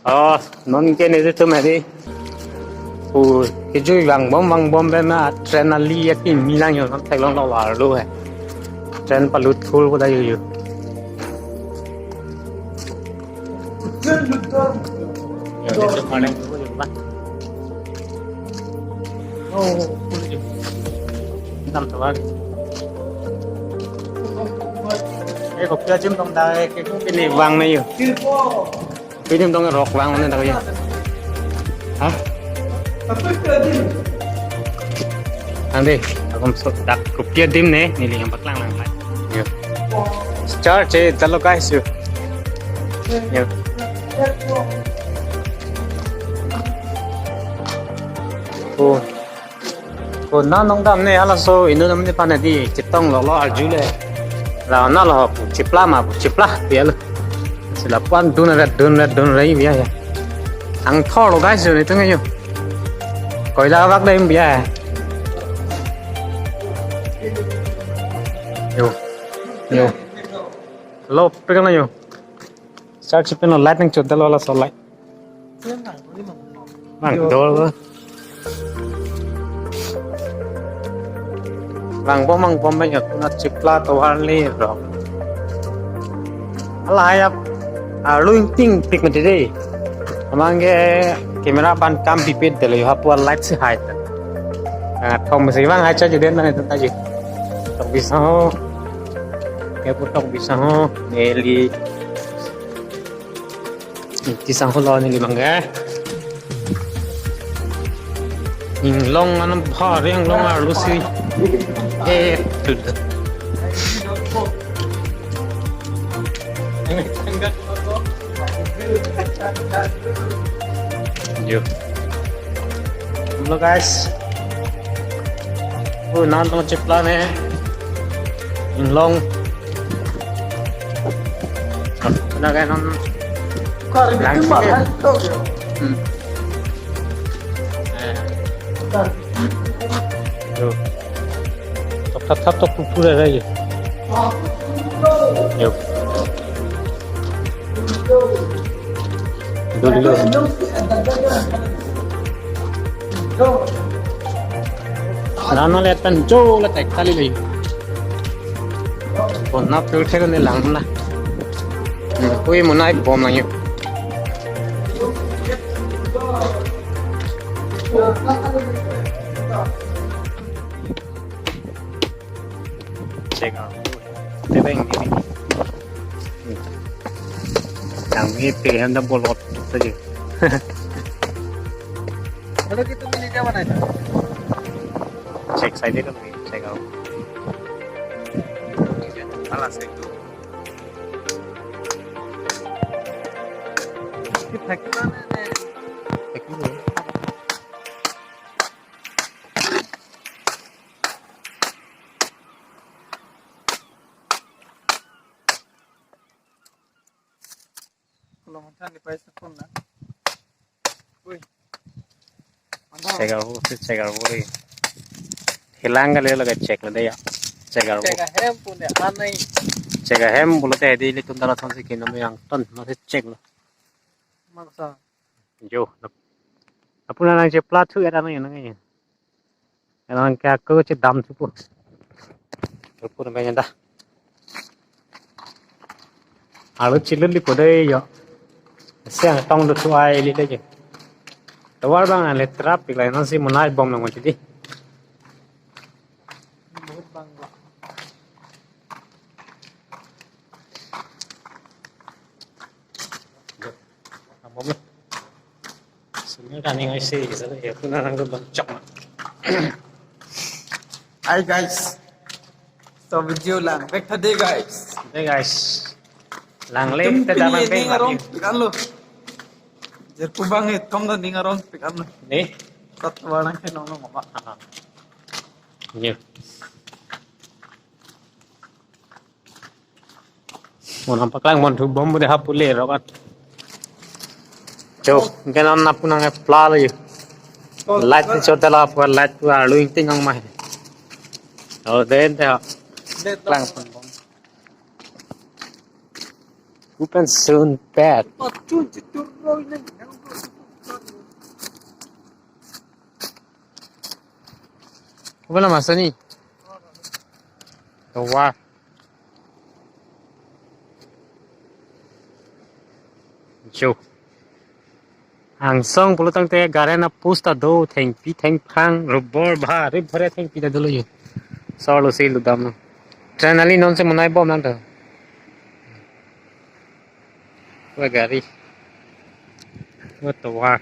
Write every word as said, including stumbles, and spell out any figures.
Oh, non ke netum hedi. Pu kejui vangbom vangbom pen na train ali akimi lang yo, non theklonglo arlo he. Train palut thul pu ta yo yo. Yo, netum mane. Oh, nam tawar. Eh, kopi adim tong da, eh, ke, ke ni vang na yo. Kopi adim tong rok vang na da yo. Hah? Ante, akom so dak kopi adim ne, neli yang paklang lang lai. Yo. Start, eh, dalo guys, yo. Yo. Oh. Ko na nong dam ne halaso inut amonit aphan hedi chetong lolo arju le. La na lo pu chipla ma pu chipla pu ya lo. Si lapu-an dun ret dun ret dun ret ya ya. Angthor lo guys yo netum yo. Koila vak dam ya. Yo. Yo. Lo pekang yo. Start si pen lo light nangchot dalo halaso light. Bang dol. Vangbom vangbom bang ya kuna chipla tovar le ro. Ala ya arlo ingtingpik mati dei. Amang ke camera ban kam pipit delo yo hapu light si hai. Ah, thom si vang hai cha juden na ta ji. Tok bisa ho. Ke pu tok bisa ho. Neli. Ti sang holo neli bang ke. Inglong anam bhar inglong arlo si. Eh, tuh. Yo. Hello guys. Oh, non tong chipla ne. Inglong. Kena kayak non. Kar itu langsung malah ya. Itu. Hmm. Eh. Kar. Yo. Tok thap thap tok pupur aja ya. Yo. Dulu dulu. Nano lihat kan jo la tek kali lagi. Bon na pil thek ne lang na. Hmm, kui monai bom lang yo. Check out. Tebeng ini. Yang ini pilihan dah bolot saja. Kalau gitu ini dia mana itu? Check saja dulu, check out. Alas itu. Kita gimana nih? Check dulu. Kalau macam di paisa pun lah. Wih. Mantap. Check out, check out, boy. Hilang kali lagi check lo deh ya. Check out. Check hem pun ya, anai. Check hem bulu teh di litun darat son si kinam yang ton masih check lo. Maksa. Jo. Apuna nang chepla thu ya nang ya nang ya. Nang kya ko che dam thu pu. Thu pu na da. Arlo chiluli ko dei yo. Siang tong do thu ai li le je. Tovar bang le traffic lai non si monai bom nang di. Sini kan yang isi, sini ya, puna nang bang chok na. Hi guys. So video lang. Back to day guys. Hey guys. Lang lek te daman ping arong pikan lo. Jer kubang hitom do ning arong pikan lo. Nih. Sat warang ke nong nong apa? Nih. Mon ham paklang mon thu bom bude hap pule rokat. Chok, kenan nap nang pla lagi. Light ni chota la apa light pura luing ting ang mah. Oh, den te ha. Klang pon bom. Upen sun pet. Apa la masani? Tovar. Jo. Angsong pulo tangte gari na post ta do, thengpi thengphrang, rubber ba, rip bhare thengpi ta dolo jo. Sor lo si ludam lo. Train ali non se monai bom lang ta. Wa gari. Wa tovar.